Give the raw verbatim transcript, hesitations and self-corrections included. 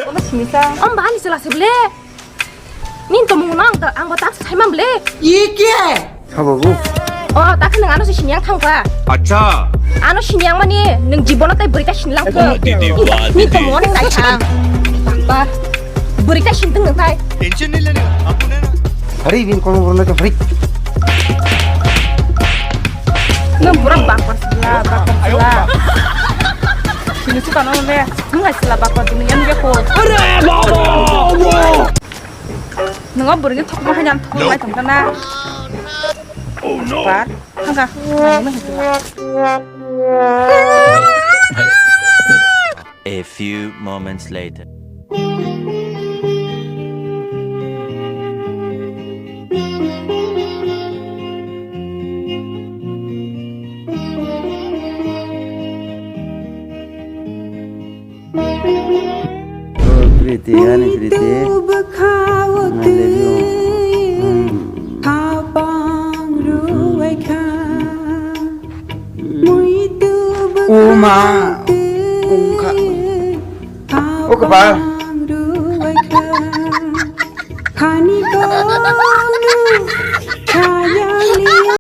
Omo sini sa. Om bahani sela se ble. Nin to mung nang ta ang ta sai mam ble. Ye kya hai? Ha babu. O ta khan nang ano se sini ang thang ka. Acha. Ano sini ang mani nang jibono tai bwrwi ta sini lang thang. Nin to mung nang nai thang. Ba. Bwrwi ta sini tong nang tai. Tension nahi lene. Aap to nahi na. Hari bin kono borna to hari. Nang pura bakor sila, bakor sila. Sini suka no le. Nang sila bakor sini yang dia ko. Are babo. Nang bwrwi thok ma hanyam thok lai thang kana. Oh no. Par. Hangka. Nang no hikla. A few moments later. Oh, Priti, honey, Priti. I love you. Hmm. Uma, ungka. O kepal.